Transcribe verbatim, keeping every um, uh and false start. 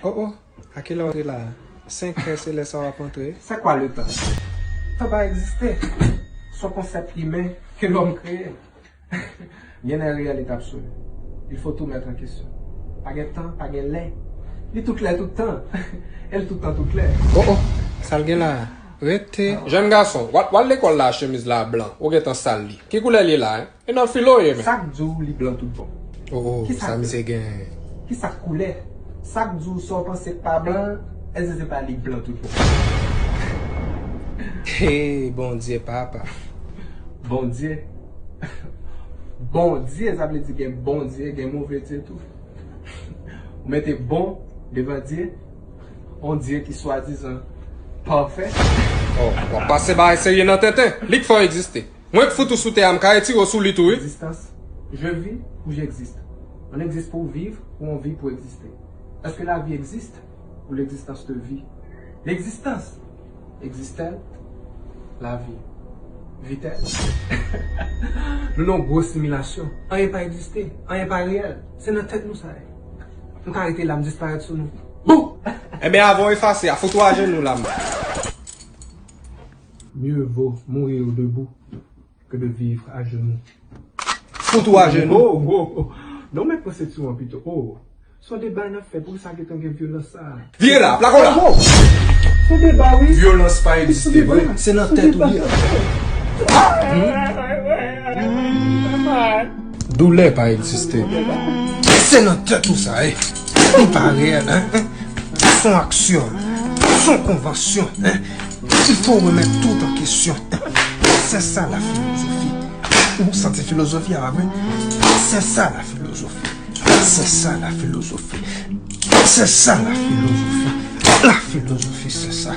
Oh, oh, a kilè w antre la a? Senk è, se lè sa w ap antre. C'est quoi le temps? Tan pa egziste. C'est un concept humain que l'homme crée. Rien n'est réel et absolu. Il faut tout mettre en question. Pa gen tan, pa gen lè. Li tout lè, tout tan. E l tout tan, tout lè. Oh, oh, sa l gen la a? Rete. Jèn gason, w al, w al lekòl la, chemiz la blan. Ou gentan sal li. Ki koulè l ye la, en? E nan filo w ye, men. Sa k di w li blan tout bon? Oh, oh, sa misye gen? Ki sa k koulè? Sa k di w sa w panse k pa blan, èske se pa li k blan tout bon? Hey, Bondye, papa. Bondye. Bondye, sa vle di gen bon Dye, gen move Dye tou. Ou mete bon devan Dye, on Dye ki swadizan pafè. Oh, w ap pase bagay serye nan tenten. Li k fè w egziste. Mwen k fout ou sou tè a, m ka retire w sou li tou, wi. L'existence. Je vis ou j'existe. On existe pour vivre ou on vit pour exister. Est-ce que la vie existe ou l'existence te vit? L'existence existe-t-elle? La vie vit-elle? Nou nan yon gwo similasyon. Anyen pa egziste. Anyen pa reyèl. Se nan tèt nou sa ye. Nou ka rete la, m disparèt sou nou. Bou! Ebyen, avan w efase a, fout ou ajenou la, m. Mieux vaut mourir debout que de vivre à genoux. Fout ou ajenou. Oh, oh, oh. Non, men panse ti wan pito. Oh. Se yon deba n ap fè, poukisa gentan gen vyolans sa a? Vire la, plako la. Oh. Se yon deba, wi. Vyolans pa egziste vre. Se nan tèt ou li ye. Doulè pa egziste. Se nan tèt ou sa ye. Li pa reyèl, en. Se yon aksyon. Se yon konvansyon, en. Il faut remettre tout en question. C'est ça la philosophie. Ou santi filozofi a, pa vre? C'est ça la philosophie. C'est ça la philosophie. C'est ça la philosophie. La philosophie, c'est ça.